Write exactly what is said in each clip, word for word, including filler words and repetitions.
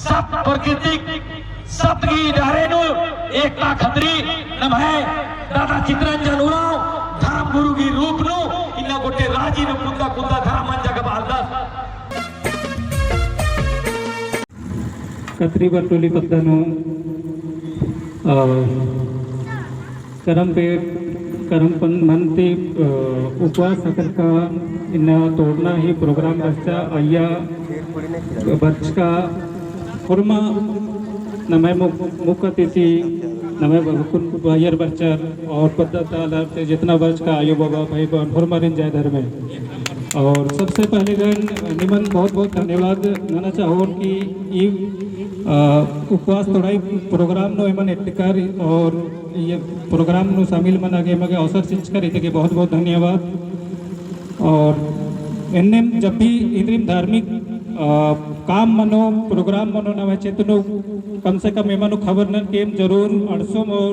सत प्रकृतिक सत गही डहरे नू एकता खतरी नम्है दादा चितरंजन उराँव धर्म गुरु गही रूप नू इन्ना गोटे राजी नू कुद्दा कुद्दा धर्म मंजा गा बअलदस। कतरी बरटोली पद्दा नू, अ, करम पे, करम पन-, मन ती, अ, उपवास ख़क्खरका इन्ना तोड़ना ही program रहचा। अइय्या बरचका होरमा नम्है मु-, मुख्य अतिथि नम्है बरकुन बायर बरचर और पद्दा ता आलर ती जितना बरचका आयो बाबा भाई बहन होरमारिन जय धर्मे। और सबसे पहले गन निमन बहुत बहुत धन्यवाद नना चाहोन कि ई, अ, उपवास तोड़ाई program नू एमन एटकर और ई program नू शामिल मना गे एमा गे अवसर चिच्चकर इत्ते गे बहुत बहुत धन्यवाद। और एन्नेम जब भी इन्द्रिम धार्मिक, अ, काम मनो, program मनो नम्है क्षेत्र नू कम से कम एमा नू खबर ननके एम जरूर अंड़सोम और,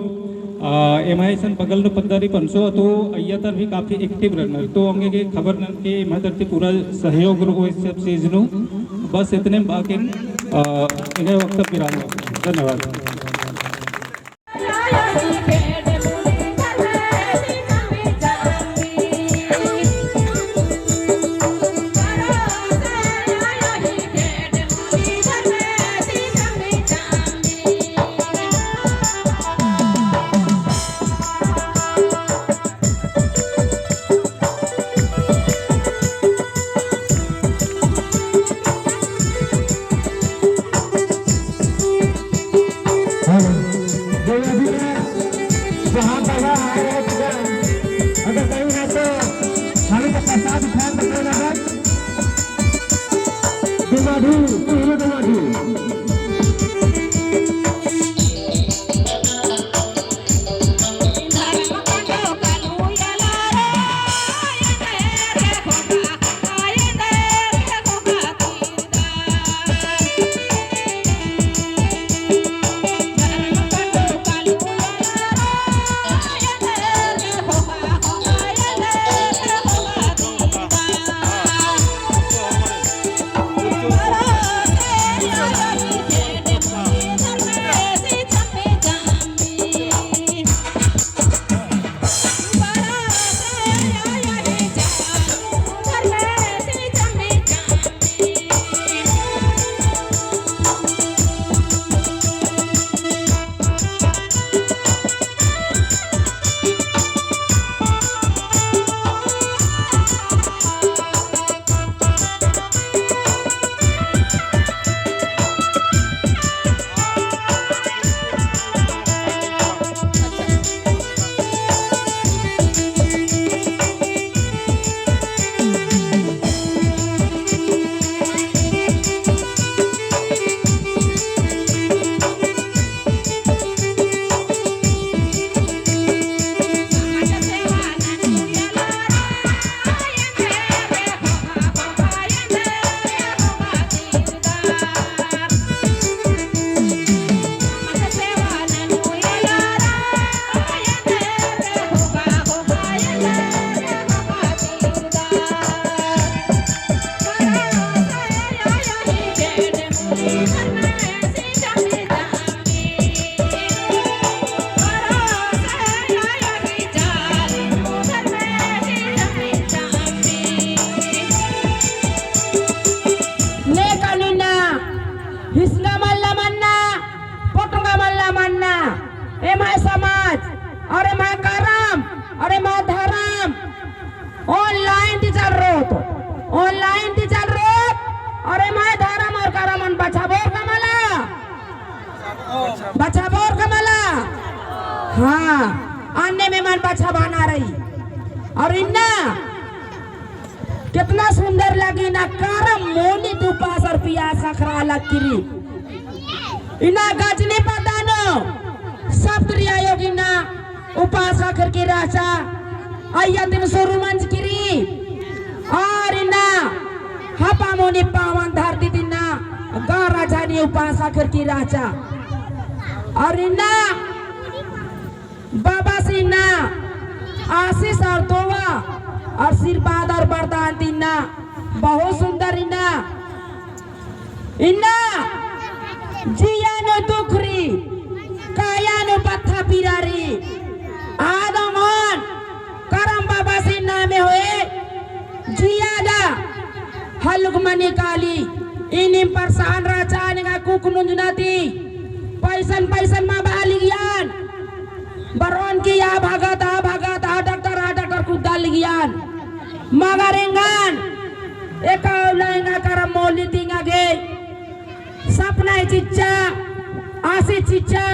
अ, एम्है इसन बगल नू पद्दा रई पंसो तो अइय्या तर भी काफी active रअनर। तो औंगे गे खबर ननके एम्है तरती पूरा सहयोग रओ इस सब चीज नू। बस इतने बाकी, अ, इन्हें वक्त विराम। धन्यवाद। नेकन इन्ना हिसगा मल्ला मन्ना, पोटंगा मल्ला मन्ना, एम्है समाज, और एम्है करम, और एम्है धरम, online ती चलरओत, online ती चलरओत, और एम्है धरम और करमन बछाबओर का मला, बछाबओर का मला। हाँ, अन्नेम एमन बछाबअना रई। और इन्ना केतना सुंदर लगी ना, करम मोनी ती उपास और पियास ख़क्खरा लगी रई। इन्ना गजनी पद्दा नू सप्तरी आयो गे इन्ना उपास ख़क्खरकी रहचा, अइय्या दिम सुरु मंजकी रई। और इन्ना हपा मोनी पावन धरती ती इन्ना ग्यारह जनी उपास ख़क्खरकी रहचा। और इन्ना बाबस इन्ना आशीष और दुआ और आशीर्वाद और वरदान दिन्ना। बहुत सुंदर इन्ना, इन्ना जिया नू दुख रई, काया नू बत्था पीरा रई। आदम ओन करम बाबासिन नामे होए, जिया गा हलुक मनी काली, इन्निम परसान रहचा, निंगा कुक नुंजना ती, पैसन पैसन मा बहा लिगियान। बरओन की आ भगत, आ भगत, आ डॉक्टर, आ डॉक्टर कुद्दा लिगियान। मगर एंगन, एका उल्ला एंगा करम मोली ती एंगा गे, सपना ही चिच्चा, आसी चिच्चा,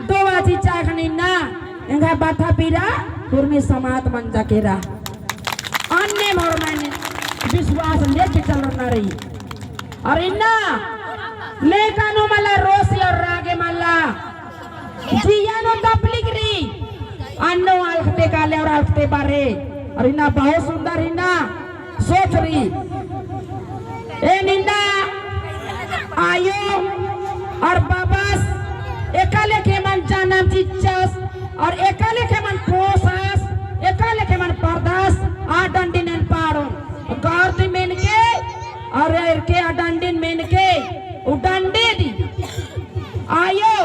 दोवा चिच्चा ख़ने इन्ना, एंगा बत्था पीरा, हुरमी समात मंजा केरा। अन्नेम होरमन विश्वास लेके चलरना रई। और इन्ना, नेका नू मला रोसी और रागे मला, जिया नू तपलिक रई, अन्नो अलखते काले और अलखते बारे, और इन्ना बहुत सुंदर इन्ना सोच रई। एन इन्ना आयो और बाबस एका लेखे मन जनम चिच्चस और एका लेखे मन पोसस, एका लेखे मन परदस, आ डंडिन एन पाड़ोन। गौर ती मेनके और एरके आ डंडिन मेनके, उ डंडी दी आयो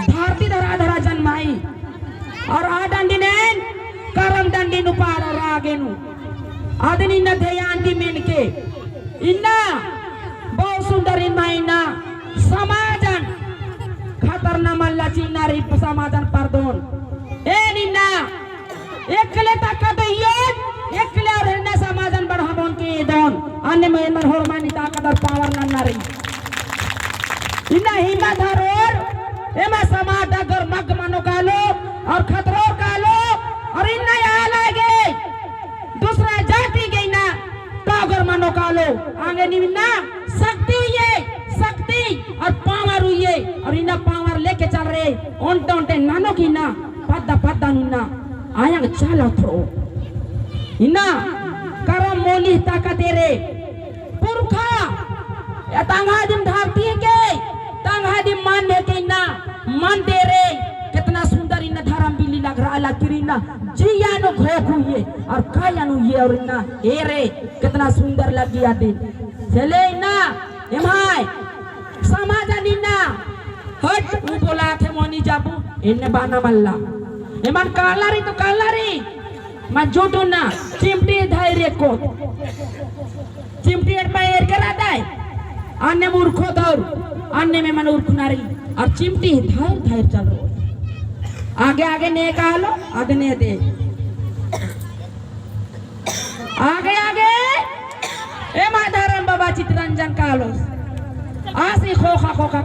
धरती धरा धरा जन्माई। और आ डंडिन एन करम डंडी नू पाड़ो रागे नू। अदिन इन्ना ध्यान दी मेनके। इन्ना बहुत सुंदर इन्ना, इन्ना समाजन खतरना मल्ला चिन्ना रई समाजन परदोन। एन इन्ना एकले ताकत इय्योन, एकले और इन्ना समाजन बढ़ाबोन के एदोन। अन्नेम एमन होरमानी ताकत और power नन्ना रई। इन्ना हिम्मत धरोर, एमा समाज डगर मग मनो कालो, और खतरोर कालो, और इन्ना आला गे, दूसरा जाति गे इन्ना, तागर मनो कालो, आंगे नीम इन्ना, शक्ति उइये, शक्ति, और power उइये, और इन्ना power लेके चल रहे, ओन्टे ओन्टे ननोक इन्ना, पद्दा पद्दा नू इन्ना, आयंग चाला थ्रो। इन्ना, करम मोली ताकत एरे, पुरखा, या तंग्है दिम धरती हेके, तंग्है दिम मन हेके इन्ना, मन दे रे, केतना सुंदर इन्ना धरम बिल्ली लग रआ लगी रई इन्ना, जिया नू घोख उइये, और काया नू उइये और इन्ना, एरे, केतना सुंदर लग्गी अदिन। से ले इन्ना, एम्है, समाजन इन्ना, हट, ऊ बोलाथे मोनी जाबू, एन्ने बअना मल्ला। एमन काला रई तो काला रई, मजूटुना चिमटी धैर एको। चिमटी एड़पा एरके रअदय। अन्नेम उरखोत और अन्नेम एमन उरखना रई। और चिमटी धैर धैर चल रओ। आगे आगे ने कालो, अदने दे। आगे आगे एमा धरम बाबा चितरंजन कालोस। आसी खोखा खोखा